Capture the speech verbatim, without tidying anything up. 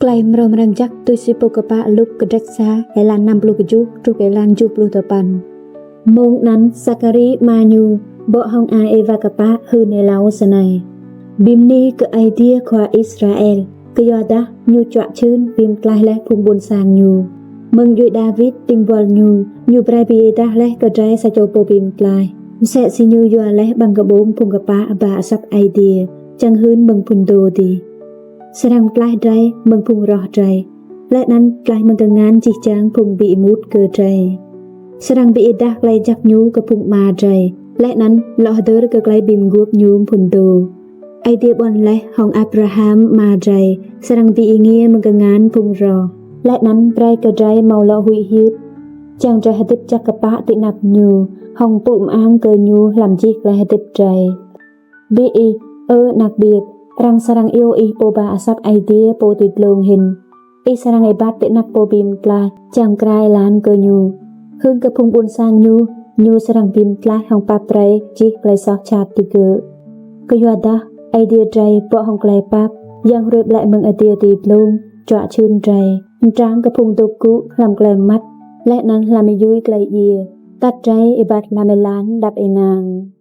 Klei mrâo mrang jăk tui si pô kpă Luk kdrêč sa, êlan năm pluh kjuh truh kơ êlan kjuh pluh dua păn. Mông anăn Sakari ama ñu bŏ hŏng ai Êwa kpă hưn êlâo snei: Bi mni kơ Aê Diê Khua Israel, kyuadah ñu čuă čhưn bi mtlaih leh phung ƀuôn sang ñu. Mơ̆ng djuê Đawit dĭng buăl ñu, ñu brei bi êdah leh kơ drei sa čô pô bi mtlaih, msĕ si ñu yua leh ƀăng kƀông phung kpă ba asăp Aê Diê, čiăng hưn mơ̆ng mphŭn dô dih, srăng mtlaih drei mơ̆ng phung roh drei, leh anăn mtlaih mơ̆ng kngan jih jang phung bi êmut kơ drei, srăng bi êdah klei jăk ñu kơ phung ama drei, leh anăn lŏ hdơr kơ klei bi mguôp ñu mphŭn dô, Aê Diê ƀuăn leh hŏng Abraham ama drei, srăng bi êngiê mơ̆ng kngan phung roh, leh anăn brei kơ drei mâo lŏ huĭ hyưt, čiăng drei hdĭp jăk kpă ti anăp ñu, hŏng mpŭ mơang kơ ñu hlăm jih klei hdĭp drei. Bi ih, Ơ anak điêt, arăng srăng iêu ih pô ba asăp Aê Diê pô ti dlông hĭn. Ih srăng êbat ti anăp Pô Bi Mtlaih čiăng mkra êlan kơ ñu, hưn kơ phung ƀuôn sang ñu, ñu srăng bi mtlaih hŏng pap brei jih klei soh jhat digơ̆. Kyuadah Aê Diê drei bŏ hŏng klei pap, yang hruê ƀlĕ mơ̆ng adiê ti dlông, čuă čhưn drei, mtrang kơ phung dôk gŭ hlăm klei mmăt, leh anăn hlăm êyui klei djiê, atăt drei êbat hlăm êlan êđăp ênang.